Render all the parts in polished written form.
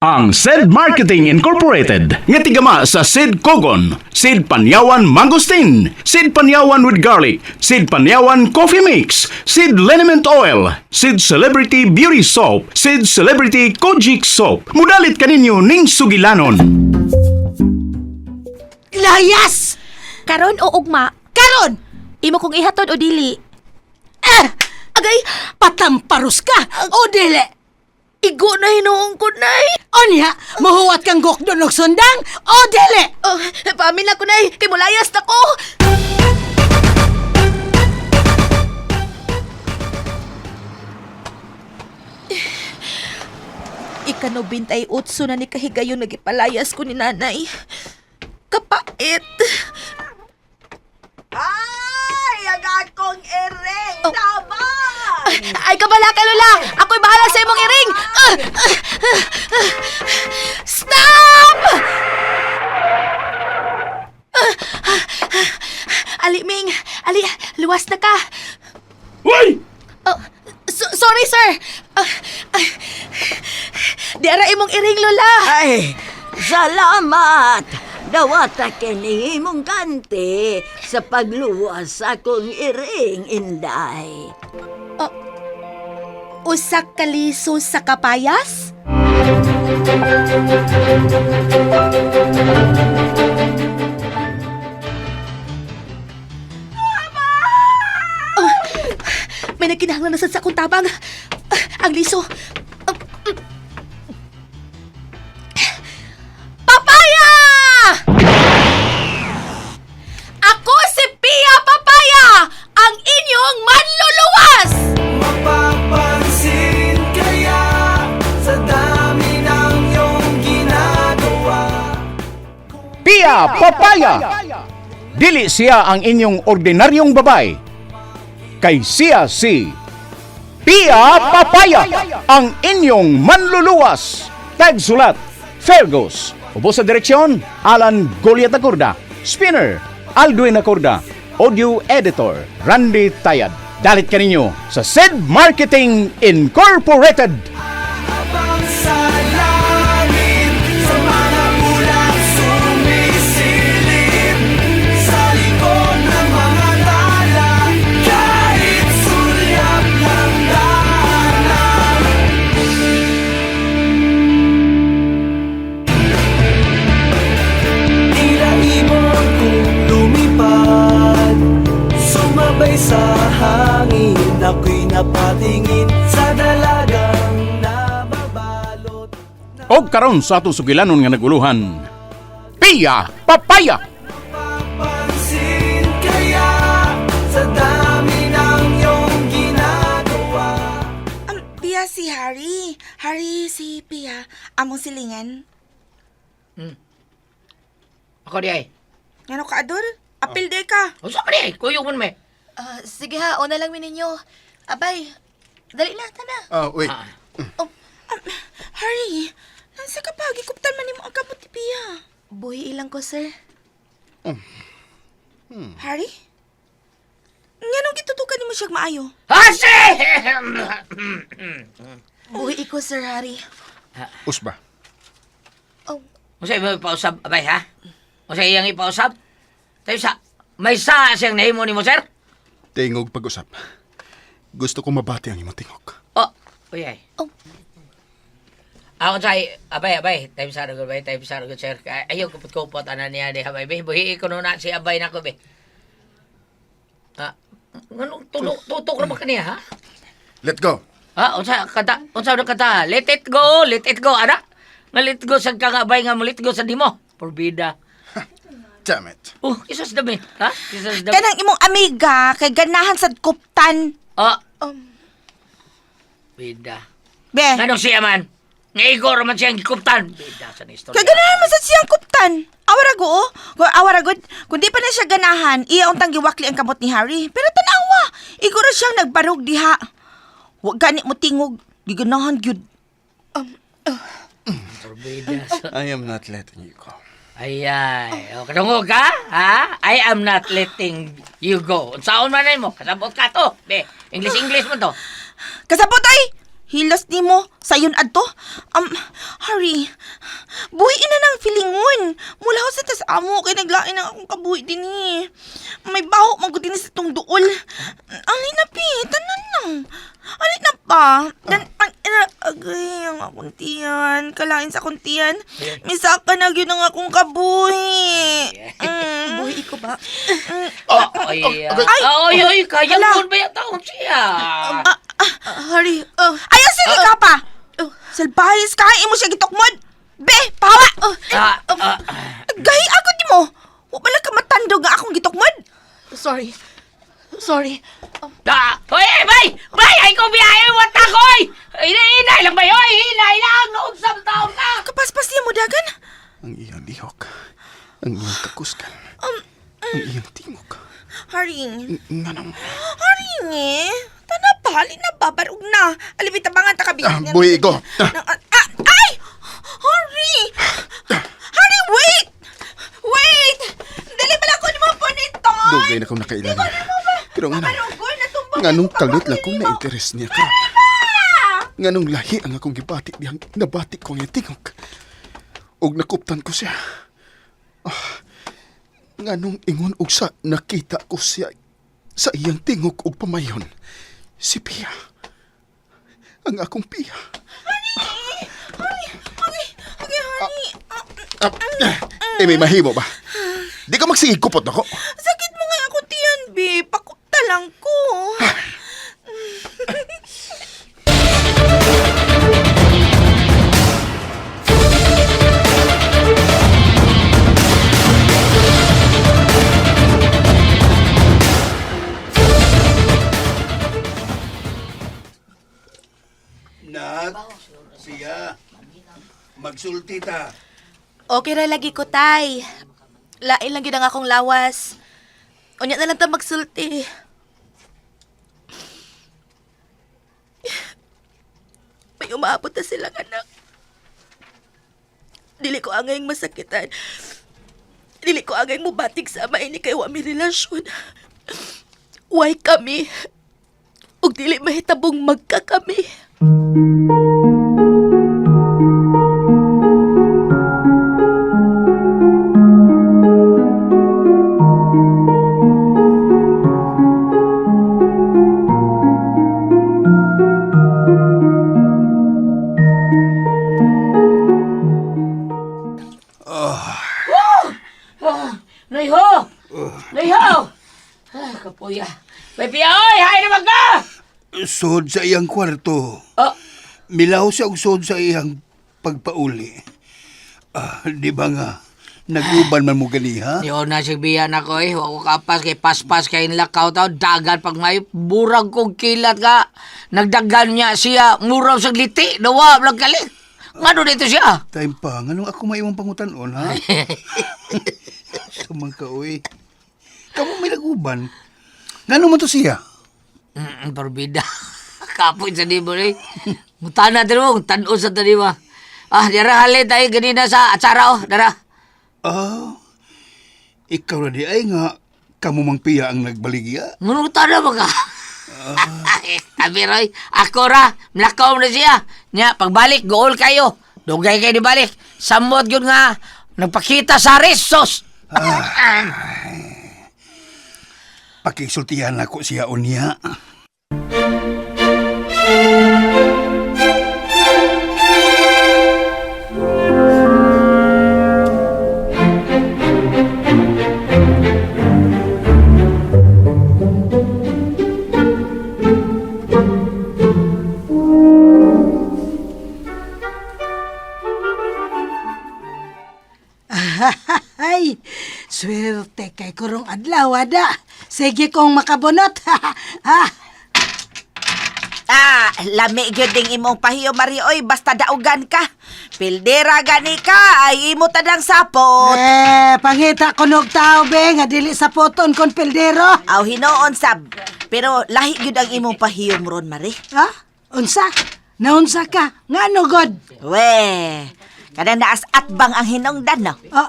Ang Said Marketing Incorporated nga tigama sa Sid Kogon, Sid Panyawan Mangosteen, Sid Panyawan with Garlic, Sid Panyawan Coffee Mix, Sid Liniment Oil, Sid Celebrity Beauty Soap, Sid Celebrity Kojic Soap. Mudalit kaninyo ning sugilanon. Layas! Karon o ugma, Karon! imo kong ihatod o dili. Ah! Agay, Patamparus ka! O dili! igo na hinuong ko, Nay. Onya, mahuwat kang gokdon og sundang! O dili! Oh, paamin na ko, Nay. Kay mulayas na ko. Ika-98 na ni kahigayon nagipalayas ko ni nanay. Kapait. Ay, ang akong iring! Oh. Tabang! Ay, kabala ka, Lola! Ako'y bahala sa imong iring! Ah! Ah! Ah! Stop! Ah! Ah! Ah! Ali, Ming! Ali, luwas na ka! Uy! Oh, sorry, sir! Ah, ah. Di ara imong iring, Lola! Ay, salamat! Dawata kini imong kanti sa pagluwas sa akong iring, Inday. Usa ka liso sa kapayas? Oh, may nagkinahanglan na sad sa akong tabang. Ah, ang liso. Ah, Papaya! Ako si Pia Papaya, ang inyong manluluwas! Mapapansin kaya sa dami ng iyong ginagawa. Pia Papaya! Dili siya ang inyong ordinaryong babay. Kay siya si Pia Papaya, ang inyong manluluwas. Tagsulat, Fergus. Ubo sa direksyon, Alan Goliat Acorda. Spinner, Aldwin Acorda. Audio Editor, Randy Tayad. Dalit kaninyo sa Sid Marketing Incorporated. Habang sa langit, sa mga ulap sumisilip, sa likod ng mga tala, kahit sulyap ng daanan. Tila ibon kong lumipad, sumabay sa hangin, ako'y napatingin sa dalagang nababalot. Og karon sa atong sugilanon nga naguluhan. Pia Papaya! Papansin kaya sa dami ng iyong ginagawa. Pia si Harry. Harry si Pia. Among silingan. Ako di ay. Ngano ka, Adol? Apil day ka. Unsa ka di ay? Kuyog man may. Ah, sige ha, una lang mi ninyo. Abay, dali na, tana. Ah, wait. Oh, Harry, nansa ka pa? Gikuptan man nimo ang kamot ni Pia. Buhi ilang ko, sir. Harry? Nganong gitutukan nimo siya maayo? Hasi! Buhi ko, Sir Harry. Usba. Oh, Unsa imo ipausab abay ha? Unsa iyang ipausab? Tayo sa may sa siyang nahimo nimo sir? Tingog pag-usap. Gusto ko mabati ang imong tingog. Oh, uy ay. Oh. Ako sa abay abay, time sa rugod abay, time sa rugod sir. Ay, ayaw kupot-kupot ana niya di abay. Be, buhi ko na si abay nako be. Ah, nganong tutok tutok ra ba kaniya ha? Let go. Ha, unsa kata, unsa na kata? Let it go, let it go, ana. Nga let go sa kang abay nga mo let go sa dimo. Porbida. Damn it. Oh, kisas dami, ha? Kisas dami. Kanang imong amiga kay ganahan sad kuptan. Oh. Bida. Be. Nganong siya man? Nga igor man siyang gikuptan. Bida sa ni istorya. Kay ganahan man sad siyang kuptan. Awara go, oh. Kung awara gud, kung di pa na siya ganahan, iya untang giwakli ang kamot ni Harry. Pero tanawa, iguro siyang nagbarog diha. Wa gani mo tingog, giganahan gyud. Porbida. Sa... I am not letting you go. Ay, ay. O, kadungog ka? Ha? I am not letting you go. Unsaon man mo? Kasabot ka to. Be, English-English mo to. Kasabot ay! Hilas nimo, sayon adto. Harry, buhi na ng feelingon. Mula ho sa tas amo kay naglain ang akong kabuhi dinhi. May baho man gud dinhi sa tong duol. Alin na pi, tanan lang. Alin na pa. Dan an agay ang akong tiyan, kalain sa akong tiyan. Misaka na gyud ang akong kabuhi. Buhi ko ba? Ay, ay, ay, ay, kaya Hala. mo ba yung taon siya? Harry, oh, Ayaw sige ka pa. Salbahis ka, imo siya gitukmod. Be, pahawa. Ah, ah, Gahi ako di mo. Wa pala ka matandog nga akong gitukmod. sorry. Sorry. ah, Hoy, ay, bay! Bay, ay ko biyahe, wata ko, oy! Hinay, lang bay, oy! Hinay lang! Noon sa taon ka! Kapaspas niya mo dagan. Ang iyang lihok. Ang iyang kakusgan. Ang iyang tingog. Haring. Nganong... Haring eh. Tana pa, halin na ba? Barog na. Alibit tabangan ta kabi. Ah, buhi ko. Ah. Ah, ay! Harry! Harry, wait! Wait! Dali pala ko ni mo ponito. Dugay na kong nakailan. Pero nga Barugoy, natumba Nganong kalit lang kong na-interest niya ka. Nganong lahi ang akong gibati diyang nabati ko ang iyang tingog. Og nakuptan ko siya. Ah, nganong ingon og sa nakita ko siya sa iyang tingog og pamayon. Si Pia. Ang akong Pia. Harry! Okay, Harry. Ah, Ah, eh, may mahimo ba? Di ka magsigig kupot ako. Sakit mo nga akong tiyan, be. Pakupta lang ko. Nak, siya. Magsulti ta. Okay ra lagi ko, tay. Lain lang gyud ang akong lawas. Unya na lang ta magsulti. May umaabot na silang anak. Dili ko angayng masakitan. Dili ko angayng mubatig sa ama ini kay wa mi relasyon. Why kami? Ug dili mahitabong magka kami. Nayho! Nayho! Ah, kapuya. Bay, Pia, oy! Hay naman ka! Sod sa iyang kwarto. Oh, Milaw siya og sod sa iyang pagpauli. Ah, di ba nga, nag-uban man mo ganiha? Yo na sigbiyan ako eh. Wa ko kapas kay paspas kay lakaw tao dagan pag may burag kong kilat ka. Nagdagan niya siya muraw sa liti dawa lang kali. Ngano dito siya? Time pa, nganong ako maimong pangutanon, ha? Sumang ka, uy. Kamu may nag-uban. Ngano man to siya? Porbida. Kapoy sa dibo eh. Mutana dito mo, tanaw sa taniwa. Ah, dara hali tayo ganina sa atsara oh, dara. Ah, ikaw na di ay nga, kamu mang piya ang nagbaligya. Ngunong tana ba ka? Tabi Roy, ako ra, mlakaw na siya. Nya, pagbalik, gool kayo. Dugay kayo di balik. Samot yun nga, nagpakita sa resos. Pakisultihan ako siya unya. Ay, swerte kay kurong adlaw, ada. Sige kong makabunot. Ha? Ah, lami gyud ding imong pahiyo Mario oy, basta daugan ka. Pildera gani ka ay imo tanang sapot. Eh, pangita kunog tao be nga dili sa poton kon pildero. Aw hinoon sab. Pero lahi gyud ang imong pahiyom ron Mari. Ha? Unsa? Naunsa ka? Ngano god? We, kada naas atbang ang hinungdan no. Oh,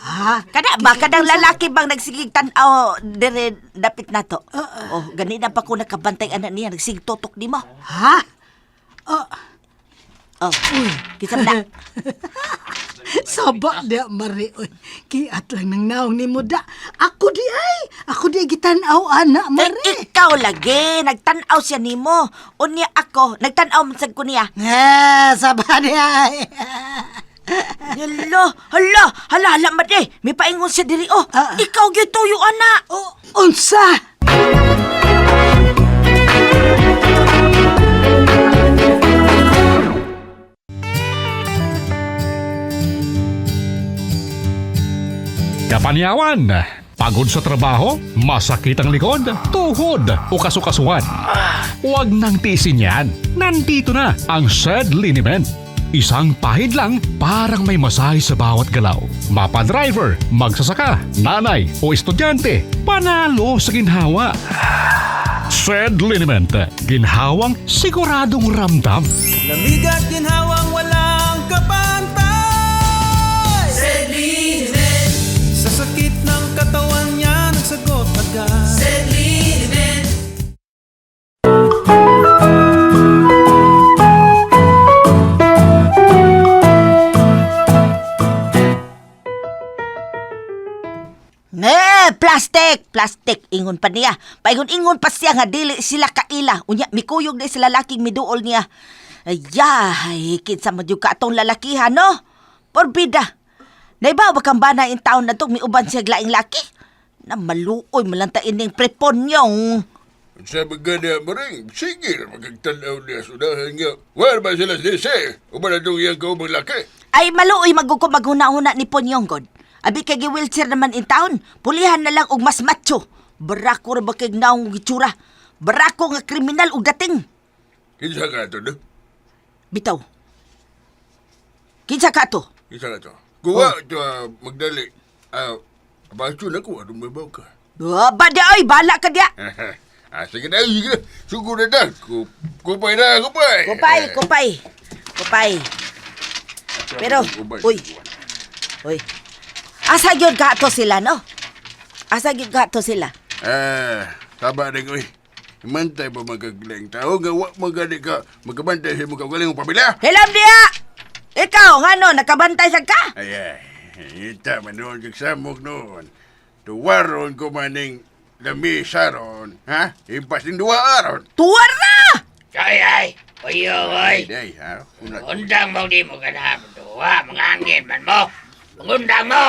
ha? Kada ba kadang lalaki bang nagsigig tan-aw dire dapit nato. Oh, gani na pa ko nakabantay anak niya nagsigig tutok nimo. Ha? Oh, Oh, uy, kinsa man na? Saba di Mari oy. Kiat lang nang naong ni mo da. Ako di ay. Ako di gitan-aw ana Mari. Kay ikaw lagi, nagtan-aw siya nimo. Unya ako, nagtan-aw man sad ko niya. Eh, saba di ay. Hala, hala, hala, hala, madi. May paingon siya diri, oh. Ah. Ikaw gyud tuyo, ana. Oh, unsa? Kapanyawan, pagod sa trabaho, masakit ang likod, tuhod o kasukasuan. Huwag nang tiisin yan. Nandito na ang Shed Liniment. Isang pahid lang parang may masahe sa bawat galaw. Mapa-driver, magsasaka, nanay o estudyante, panalo sa ginhawa. Shed Liniment, ginhawang siguradong ramdam. Lamig at ginhawang walang kapantay. Sa sakit ng katawan niya, nagsagot agad. Ne, plastic, plastic ingon pa niya. Paingon-ingon pa siya nga dili sila kaila. Unya mikuyog di sila lalaking miduol niya. Ayay, kinsa man jud ka atong lalakihan no? Porbida. Naibaw ba kang bana in town na to miuban siya laing laki? Na maluoy malanta ining preponyong. Sa mga maring, sige na magagtanaw niya sudahan nga. Wala ba sila sisi? Uban na itong iyang kaubang laki. Ay maluoy maguko maghuna-huna ni Ponyong god. Abi kay gi-wheelchair naman in town. Pulihan na lang og mas macho. Barako ra ba kay naong gitsura? Barako nga kriminal og dating. Kinsa ka ito, no? Bitaw. Kinsa ka to? Kinsa ka ito? Kuha ito, magdali. Abaso na ko, anong may baw ka? Ba di oy, bala ka diya. Sige na, sige na. Sugo na na. Kupay na, kupay. Kupay, kupay. Kupay. Pero, uy. Uy. Asa gyud ka to sila, no? Asa gyud ka to sila? Taba na ko eh. Mantay pa magkagaling tao nga wa magani ka magkabantay sa mga kagaling pamilya. Hilam diya! Ikaw, ngano, nakabantay sa ka? Ay, ay, ita man noon kagsamok noon. Tuwaron ko maning lamisa ron, ha? Impas ng duwa aron. Tuwar na! Ay, ay, uyo, oy. Ay, day, ha? Una, Undang mo, di mo ganap. Duwa, mga angin man mo. Mangundang mo!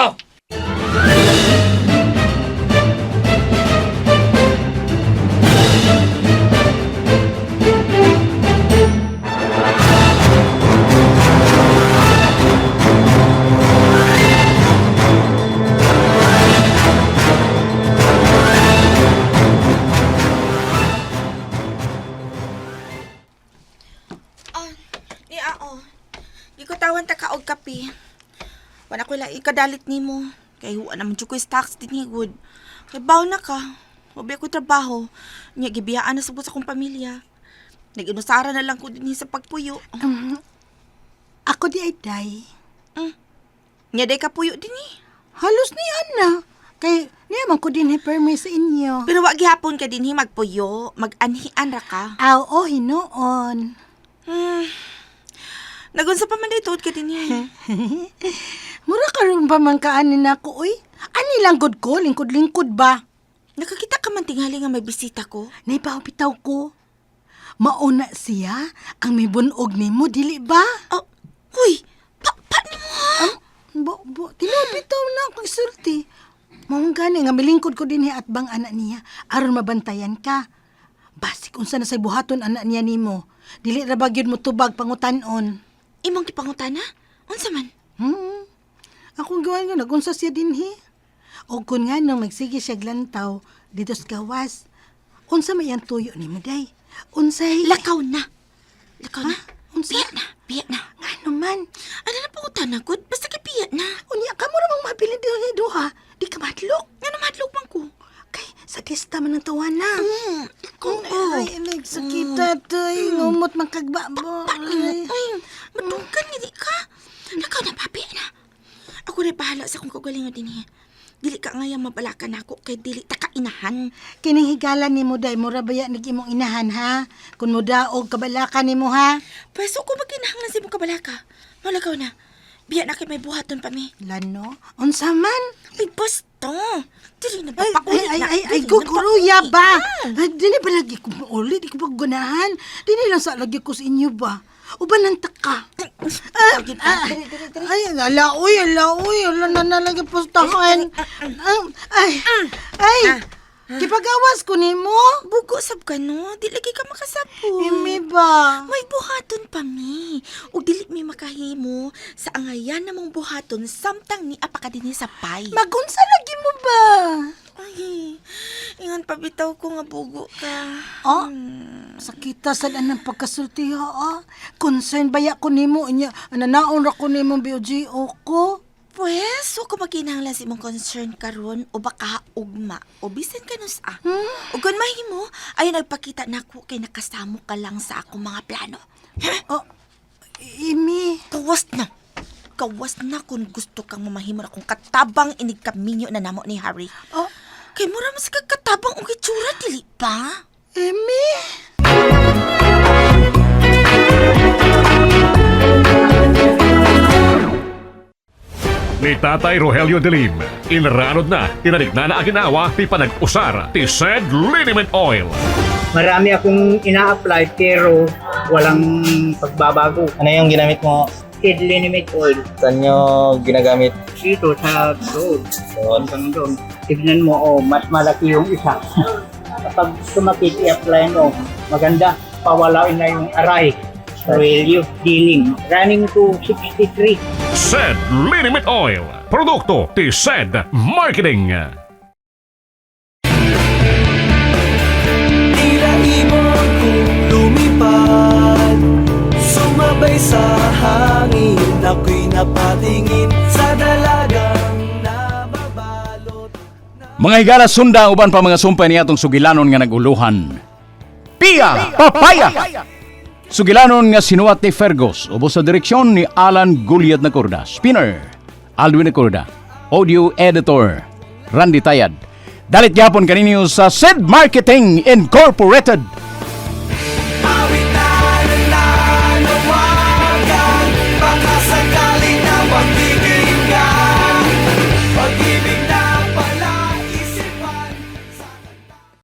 Oh, ni ao. Gikutawan ta ka og kape. Wala ko lang ikadalit nimo. Kay huwa naman jud ko stocks din good. Kay baw na ka. Wabi ko trabaho. Nya gibiyaan na subot sa akong pamilya. Nag-inusara na lang ko dinhi sa pagpuyo. Ako di ay day. Nya day ka puyo dinhi. Halos ni ana. Kay niya man ko din permi sa inyo. Pero wa gihapon ka dinhi magpuyo, mag-anhian ra ka. Aw, oh, hinuon. Nagunsa pa man day tuod ka dinhi. Mura karon pa man kaanin nako, uy. Ani lang gud ko, lingkod-lingkod ba? Nakakita ka man tingali nga may bisita ko. Naipahupitaw ko. Mauna siya ang may bunog nimo dili ba? Oh, huy, pa, pa nimo ha? Bo, bo, tinapitaw na akong sulti. Maong gani nga milingkod ko dinhi at bang anak niya aron mabantayan ka. Basik unsa na say buhaton anak niya nimo. Dili ra ba gyud mo tubag pangutan-on. Imong gipangutana? Unsa man? Akong gawan nga nagunsa siya dinhi. O kun nga nung magsige siya glantaw dito sa gawas. Unsa may ang tuyo nimo day? Unsay Lakaw na. Lakaw na. Unsa? Biya na, biya na. Ngano man? Ano na pangutana gud? Basta kay biya na. Unya kamo ra mang mabilin dinhi duha. Di ka madlok. Ngano madlok man ko? Kay sa testa man ang tawana. Ikaw. Ay, nagsakita to. Ngumot man kagbabo. Ay, ay, madunggan nga di ka. Lakaw na, papi na. Ako rin bahala sa akong kagalingon din. Dili ka nga yung mabalakan ako kay dili ta ka. inahan. Kining higala nimo day mura baya nig imong inahan ha. Kun mo daog kabalaka nimo ha. Pweso ko maginahanglan sa imong kabalaka. Malagaw na. Biya na kay may buhaton pa mi. Lano, unsa man? Ay, basta. Dili na ba? Ay, Paulit ay, ay, na. ay, ay, Dili na, guguruya paulit ba? na. Ay, dili ba lagi ko mauli? Di ko pa ganahan. Dili lang sa lagi ko sa inyo ba? Uban ng taka. Ah, ah, ay, ala, uy, ala, uy, ala na nalagi pustahan. Ay, ay, ay, kipagawas ko nimo. Bugo sab ka no, di lagi ka makasabot. Imi ba? May buhaton pa mi. Ug dili mi makahimo sa angayan namong buhaton samtang ni apa ka dinhi sa pay. Magunsa lagi mo ba? Ay, ingon pa bitaw ko nga bugo ka. Oh, sakita sa anang pagkasulti ha. Ah. Concern baya ko nimo inya, ananaon ra ko nimo BOGO ko. Pwes, wa ko makinahanglan sa imong concern karon o baka ugma o bisan kanus-a. Ug kun mahimo ay nagpakita nako kay nakasamo ka lang sa akong mga plano. Oh, Imi. Kawas na. Kawas na kung gusto kang mamahimo akong katabang inig kaminyo na namo ni Harry. Oh, Kay mura mas kakatabang og itsura dili pa. Imi. Ni Tatay Rogelio Delim, inranod na, tinarik na na aginawa, ti panag-usar, ti said liniment oil. Marami akong ina-apply pero walang pagbabago. Ano yung ginamit mo? Seed liniment oil. Saan nyo ginagamit? Dito sa road. Hanggang doon. Tignan mo, oh, mas malaki yung isa. Kapag sumakit, i-apply mo. Maganda. Pawalain na yung aray. Roelio Dealing. Running to 63. Said liniment oil. Produkto ti said marketing. Tila ibon kong lumipad, sumabay sa hangin. Ako'y napatingin sa dalagang nababalot. Mga higala sunda uban pa mga sumpay niya atong sugilanon nga naguluhan. Pia Papaya! Sugilanon nga sinuwat ni Fergus ubos sa direksyon ni Alan Guliat Nacorda. Spinner, Alwin Nacorda. Audio Editor, Randy Tayad. Dalit gyapon kaninyo sa Sid Marketing Incorporated.